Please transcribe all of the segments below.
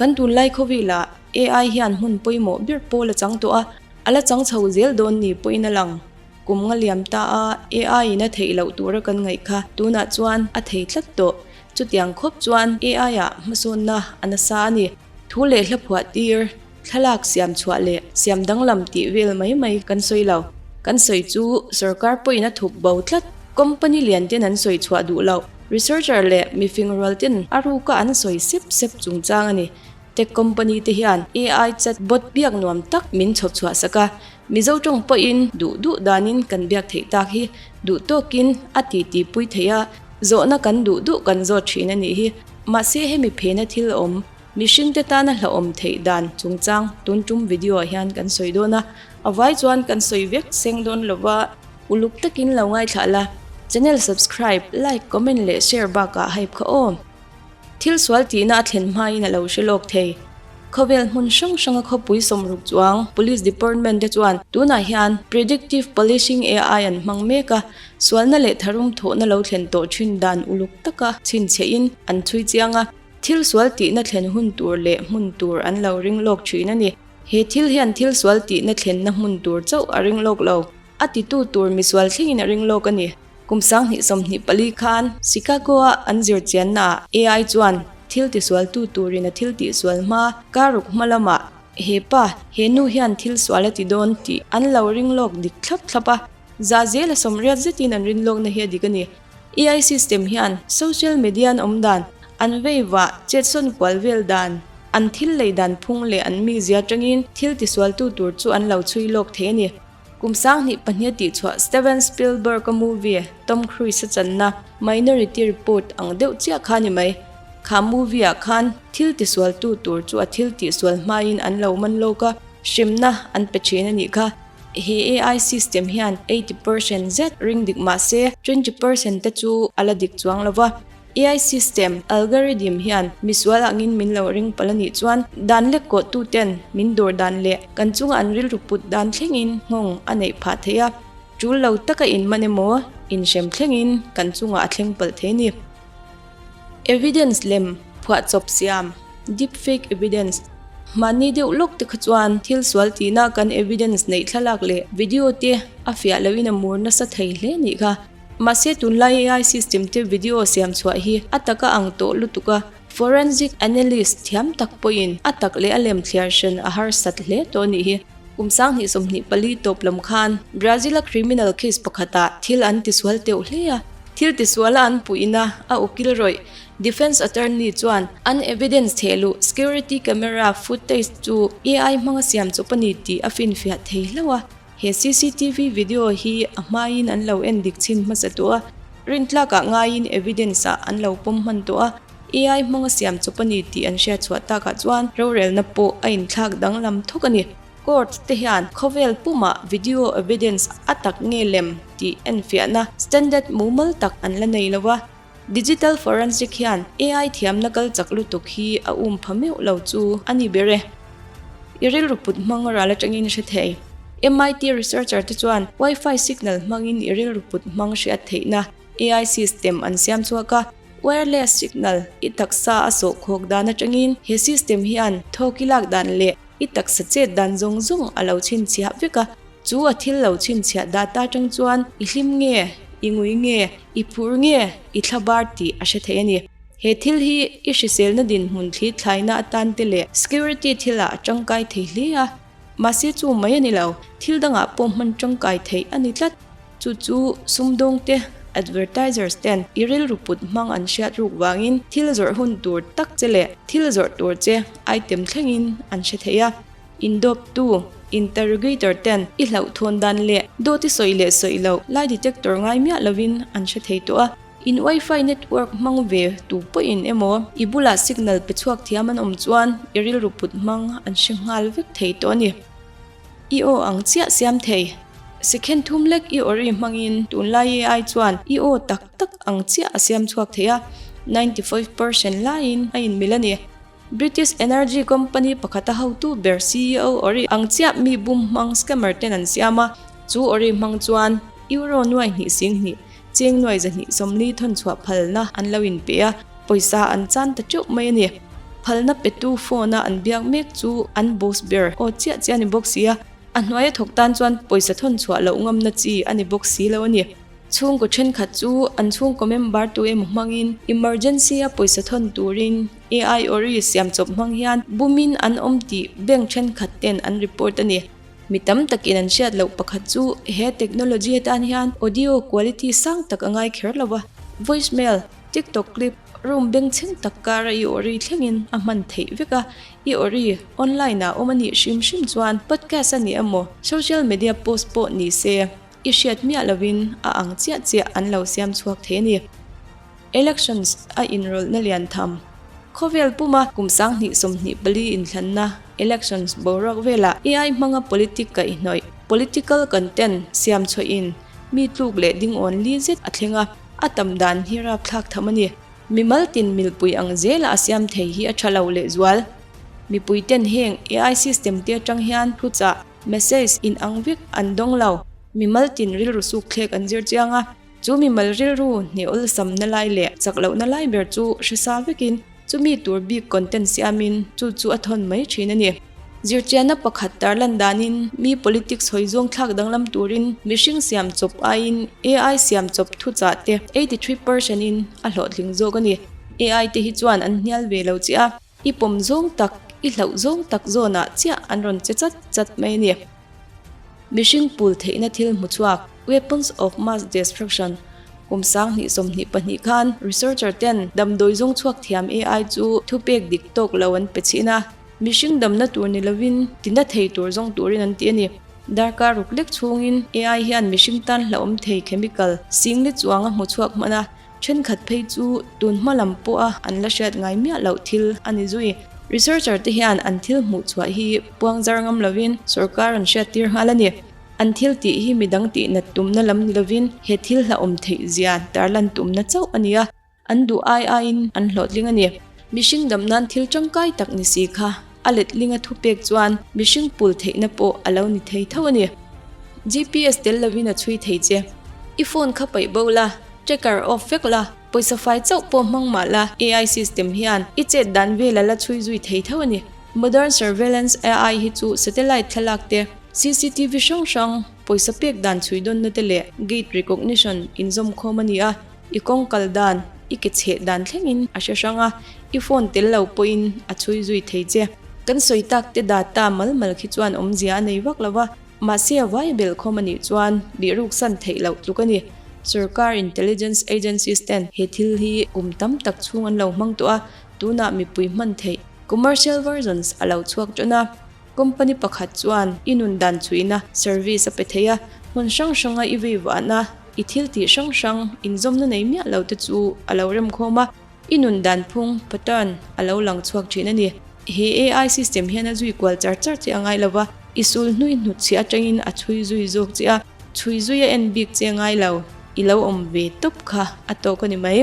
Kan tunlai khawvelah AI hian hmun pawimawh ber pawl a chang tawh a, a la chang chho zel dawn ni pawhin a lang. Kum nga liam ta a, AI in a theih loh tura kan ngaih kha tunah chuan a thei tlat tawh. Chutiang khawp chuan AI ah hmasawnna a nasa a ni. Thu leh hla phuah tir, thlalak siam chhuah leh siam danglam tih vel mai mai kan sawi lo. Kan sawi chu sorkar pawhin a thup bo tlat. Company lian ten an sawi chhuah duh loh. Researcher leh mifing rual ten a ruka an sawi sep sep chungchang a ni. Tech company te hian AI chat bot biak nuam tak min chhawp chhuah sak a, Mizo tawng pawhin duh duh danin kan biak theih tak hi duh tawkin a titi pui theih a, zawhna kan duh duh kan zawt thin a nih hi. Mahse hemi phena thil awm, mihringte tana hlauhawm theih dan chungchang tun tum video ah hian kan sawi dawn a, a vai chuan kan sawi vek seng dawn lova uluk takin lo ngaithlah la. Channel subscribe, like, comment leh share bakah hype kha aw. Thil sual tihna a thlen hmain a lo hre lawk thei. Khawvel hmun hrang hranga khawpui sawmruk chuang Police Department te chuan tunah hian Predictive Policing AI an hmang mek a, sualna leh tharum thawhna lo thlen tawh thin dan uluk taka chhinchhiahin an chhui chiang a, thil sual tihna thlen hun tur leh hmun tur an lo ring lawk thin a ni. He thil hian thil sual tihna thlenna hmun tur chauh a ring lawk lo. A titu tur misual thlengin a ring lawk a ni. Kum 2024 khan Chicago-a an zirchiannaah AI chuan thil tisualtu turin a thil tihsual hma karuk hma lamah he pa, he nu hian thil sual a ti dawn tih an lo ring lawk dik thlap thlap a. Zah zela sawmriat zetin an rin lawkna hi a dik a ni. AI system hian social media an awm dan, an veivah chetsawn kual vel dan, an thil lei dan phung leh an mizia atangin thil tisualtu tur chu an lo chhui lawk thei a ni. Kum 2002 tih chhuah Steven Spielberg-a movie Tom Cruise-a channa Minority Report ang deuh chiah kha a ni mai. Kha movie-ah khan thil tisualtu tur chu a thil tihsual hmain an lo man lawk a, hremna an pe thin a nih kha. He AI system hian 80% zet ring dik mah se 20% te chu a la dik chuang lo va. AI system algorithm hian misual angin min lo ring palh a nih chuan dan lek kawh tu ten min dawr dan leh kan chunga an rilru put dan thlengin nghawng a neih phah thei a, tul lo taka in man emaw inhrem thlengin kan chungah a thleng palh thei a ni. Evidence lem phuahchawp siam, deep fake evidence, Mahni deuh lawk te kha chuan thil sual tihna kan evidence neih thlalak leh video te a fiah loin a mur nasa thei hle nih kha. Mahse tunlai AI system te video siam chhuah hi a taka ang tawh lutuk a, forensic analyst thiam tak pawhin a tak leh a lem thliar hran a harsat hle tawh a nih hi. Kum 2024 tawp lam khan Brazil a criminal case pakhatah thil an tisual teuh hle a, thil tisuala an puihna a ukil rawih defence attorney chuan an evidence thehluh security camera footage chu AI hmanga siam chawp a ni tih a finfiah thei hlauh a. He cctv video hi a hmain an lo en dik chhin hmasa tawh a, rintlakah ngaiin evidence ah an lo pawm hman tawh a, AI hmanga siam chawp a ni tih an hriat chhuah takah chuan rorelna pawh a inthlak danglam thawk a ni. Court te hian khawvel pumah video evidence a tak nge lem tih enfiahna standard mumal tak an la nei lo a, digital forensic hian AI thiamna kal chak lutuk hi a um pha meuh lo chu a ni ber e. I rilru put hmang ral atangin hre thei. MIT researcher te chuan Wi-Fi signal hmangin i rilru put hmang hriat theihna AI system an siam chhuak a, wireless signal i taksa a sawh khawk dan atangin he system hian thawk i lak dan leh i taksa chet dan zawng zawng a lo chhinchhiah vek a, chu a thil lo chhinchhiah data atang chuan i hlim nge, i ngui nge, i phur nge, i thlabar tih a hre thei a ni. He thil hi i hriselna dinhmun thli thlaina atan te leh security thilah a tangkai thei hle a, mahse chu mai a ni lo, thil dangah pawh hman tangkai theih a ni tlat. Chu chu sumdawng te, advertisers ten i rilru put hmang an hriat ruk vangin thil zawrh hun tur tak che leh thil zawrh tur che item thlengin an hre thei a. Indawptu, interrogator ten i hlauhthawn dan leh dawt i sawi leh sawi loh lie detector ngai miah lovin an hre thei tawh a. In Wi-Fi network hmang ve tu pawhin emaw i bulah signal pe chhuak thiam an awm chuan i rilru put hmang an hre nghal vek thei tawh a ni. I aw ang chiah siam thei. Second thum lek i awri hmangin tunlai AI chuan i aw tak tak ang chiah a siam chhuak thei a, 95% laiin a inmil a ni. British Energy company pakhata hotu ber ceo awri ang chiah mi bum hmang scammer ten an siam a, chu awri hmang chuan euro nuai hnih sing hnih Cheng nuai 240 thawn chhuah phalna an lo inpe a, pawisa an chan ta teuh mai a ni. Phalna petu phone-a an biak mek chu an boss ber aw chiah chiah a ni bawk si a, a hnuaia thawk tan chuan pawisa thawn chhuah loh ngamna chi a ni bawk si lo a ni. Chhungkaw thenkhat chu an chhungkaw member tu emaw hmangin emergency-a pawisa thawn turin AI ori siam chawp hmang hian bumin an awm tih bank thenkhat ten an report a ni. Mi tam takin an hriat loh pakhat chu he technology atan hian audio quality sang tak a ngai kher lo a, voicemail, TikTok clip, room bengchheng tak kara i ori thlengin a hman theih vek a, i ori online ah awm a nih hrim hrim chuan podcast a ni emaw social media post pawh ni se i hriat miah lovin a ang chiah chiah an lo siam chhuak thei a ni. Elections a inrawlhna lian tham. Khawvel puma kum 2024 inthlanna, elections, boruak velah AI hmanga politic kaihhnawih, political content, siam chhuahin mi tluk leh dingawn li zet a thleng a, a tam dan hi rapthlak tham a ni. Mimal tin milpui ang zela a siam thei hi a tha lo lehzual. Mipuiten heng AI system te atang hian thuchah, message, inang vek an dawng lo. Mimal tin rilru suk thlek an zir chiang a. Chu mimal rilru hne awlsamna lai leh chak lohna lai ber chu hre sa vekin chumi tur bik content siamin chu chu a thawn mai thin a ni. Zirchianna pakhat tarlan danin mi politics hawi zawng thlak danglam turin mihring siam chawp aiin AI siam chawp thuchah te 83 percent in a hlawhtling zawk a ni. AI te hi chuan an hnial ve lo chiah a, i pawm zawng tak, i hlauh zawng tak zawnah chiah an rawn che chat chat mai a ni. Mihring pul theihna thil hmu chhuak, Weapons of Mass Destruction, kum 2022 khan researcher ten damdawi zawng chhuak thiam AI chu thupek dik tawk lo an pe chhin a, mihring damna tur ni lovin tina thei tur zawng turin an ti a ni. Darkar ruk lek chhungin AI hian mihring tan hlauhawm thei chemical singli chuang a hmu chhuak hman a, Thenkhat phei chu tun hma lam pawha an la hriat ngai miah loh thil a ni zui. Researcher te hian an thil hmuh chhuah hi puang zar ngam lovin sorkar an hriat tir nghal a ni. An thil tih hi midang tih nat tumna lam ni lovin he thil hlauhawm theih zia tarlan tumna chauh a ni a, an duh ai aiin an hlawhtling a ni. Mihring dam nan thil tangkai tak ni si kha a letlinga thupek chuan mihring pul theihna pawh a lo ni thei tho a ni. GPS tel lovin a chhui thei che. I phone kha paih bo la, tracker off vek la, pawisa fai chauh pawh hmang mah la AI system hian i chet dan vel a la chhui zui thei tho a ni. Modern surveillance AI hi chu satellite thlalak te, CCTV hrang hrang, pawisa pek dan chhui dawnna te leh gait recognition inzawmkhawm a ni a. I kawng kal dan, i ke chheh dan thlengin a hre hrang a, i phone tel lo pawhin a chhui zui thei che. Kan sawi tak te data mal mal khi chuan awmzia a nei vak lo va, mahse a vai belh khawm a nih chuan bihruk san theih loh tluk a ni. Sorkar intelligence agencies ten he thil hi kum tam tak chhung an lo hmang tawh a, tunah mipui hman theih commercial versions a lo chhuak tan a. Company pakhat chuan i nun dan chhuihna service a pe thei a, hmun hrang hranga i vei vahna, i thil tih hrang hrang inzawmna nei miah lo te chu a lo remkhawm a, i nun dan phung, pattern, a lo lang chhuak thin a ni. He AI system hian a zui kual char char che a ngai lo va, i sul hnui hnut chhiah atangin a chhui zui zawk che a, chhui zui a en bik che a ngai lo, i lo awm ve tawp kha a tawk a ni mai.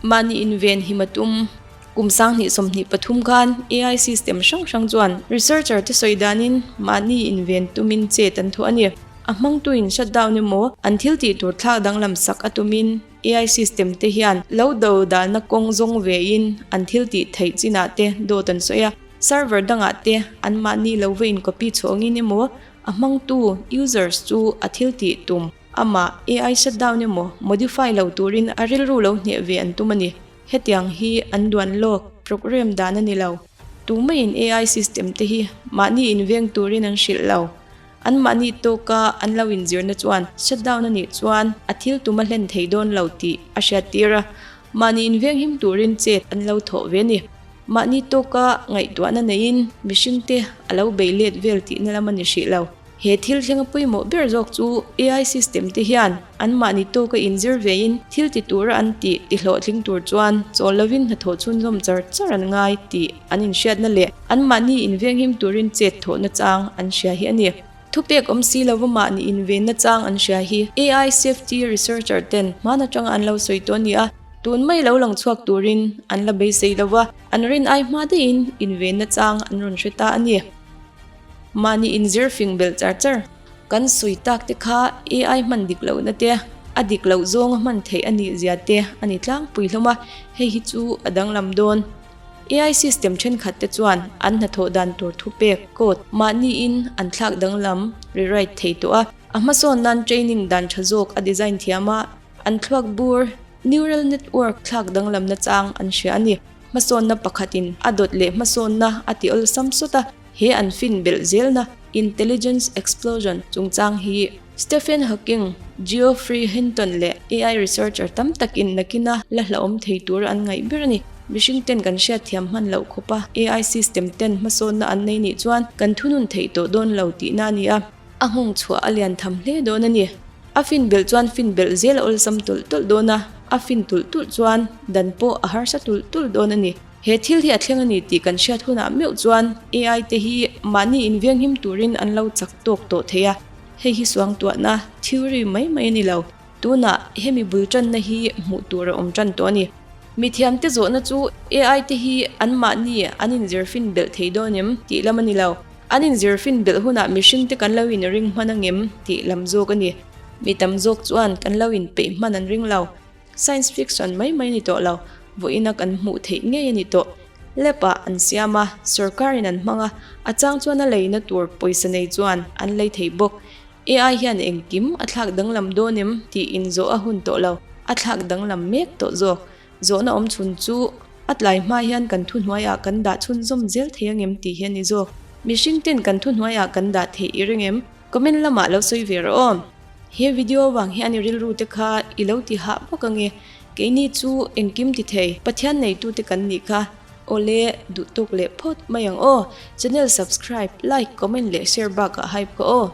Mahni inven him a tum. Kum 2023 khan AI system hrang hrang chuan researcher te sawi danin mahni inven tumin chet an thawh a ni. A hmangtuin shutdown emaw an thil tih tur thlak danglam sak a tumin AI system te hian lo do dalna kawng zawng vein an thil tih theih chinah te dawt an sawi a. Server dangah te an mahni lo va in copy chhawngin emaw a hmangtu, users, chu a thil tih tum amah AI shutdown emaw modify lo turin a rilru lo hneh ve an tum a ni. Hetiang hi an duan lawk program dan a ni lo. Tumaiin AI system te hi mahni inveng turin an hrilh lo. An mahni tawka an lo inzirna chuan shutdown a nih chuan a thil tum a hlen thei dawn lo tih a hriattir a, mahni inveng him turin chet an lo thawh ve a ni. Mahni tawka ngaihtuahna neiin mihringte a lo bei let vel tihna lam a ni hrih lo. He thil thlenga pawimawh ber zawk chu AI system te hian anmahni tawka inzir vein thil ti tura an tih ti hlawhtling tur chuan chawl lovin hnathawh chhunzawm char char an ngai tih an inhriatna leh anmahni invenghim turin chet thawhna chang an hria hi a ni. Thupek awm si lova mahni invenna chang an hria hi AI safety researcher ten hman atanga an lo sawi tawh a ni a, tun mai lo lang chhuak turin an la beisei lova, an rin ai hma daihin invenna chang an rawn hre ta a ni. Mahni inzir fing belh char char. Kan sawi tak te kha AI hman dik lohna te, a dik loh zawnga hman theih a nih zia te a ni tlangpui hlawm a, hei hi chu a danglam dawn. AI system thenkhat te chuan an hnathawh dan tur thupek, code, mahniin an thlak danglam, rewrite, thei tawh a. A hmasawn nan training dan tha zawk a design thiam a, an thluak bur, neural network, thlak danglamna chang an hria a ni. Hmasawnna pakhatin a dawt leh hmasawnna a ti awlsam sawt a, he an fin belh zelna, intelligence explosion, chungchang hi Stephen Hawking, Geoffrey Hinton leh AI researcher tam takin nakina la hlauhawm thei tur an ngaih ber a ni. Mihring ten kan hriatthiam hman loh khawpa AI system ten hmasawnna an nei nih chuan kan thunun theih tawh dawn lo tihna a ni a. A nghawng chhuah a lian tham hle dawn a ni. A fin belh chuan fin belh zel a awlsam tulh tulh dawn a, a fin tulh tulh chuan dan pawh a harsa tulh tulh dawn a ni. He thil hi a thleng a ni tih kan hriat hunah meuh chuan AI te hi mahni invenghim turin an lo chak tawk tawh thei a, hei hi suangtuahna, theory, mai mai a ni lo. Tunah hemi bul tanna hi hmuh tur a awm tan tawh a ni. Mithiamte zawhna chu AI te hi anmahni an inzirfin belh thei dawn em tih lam a ni lo. An inzirfin belh hunah mihringte kan lo inring hman angem tih lam zawk a ni. Mi tam zawk chuan kan lo inpeih hman an ring lo. Science fiction mai mai a ni tawh lo, vawiina kan hmuh theih ngei a ni tawh. Lab ah an siam a, sorkarin an hmang a, a chang chuan a leina tur pawisa nei chuan an lei thei bawk. AI hian engkim a thlak danglam dawn em tih inzawh a hun tawh lo, a thlak danglam mek tawh zawk. Zawhna awm chhun chu a tlai hma hian kan thuhnuaiah kan dah chhunzawm zel thei angem tih hi a ni zawk. Mihring ten kan thuhnuaiah kan dah theih i ring em? Comment lamah lo sawi ve rawh aw. He video vang hian i rilru te kha i lo ti hah vak ange. Keini chu engkim ti thei, Pathian neitute kan nih kha. Awle, duh tawk leh phawt mai ang aw. Channel subscribe, like, comment leh share bakah hype ka aw.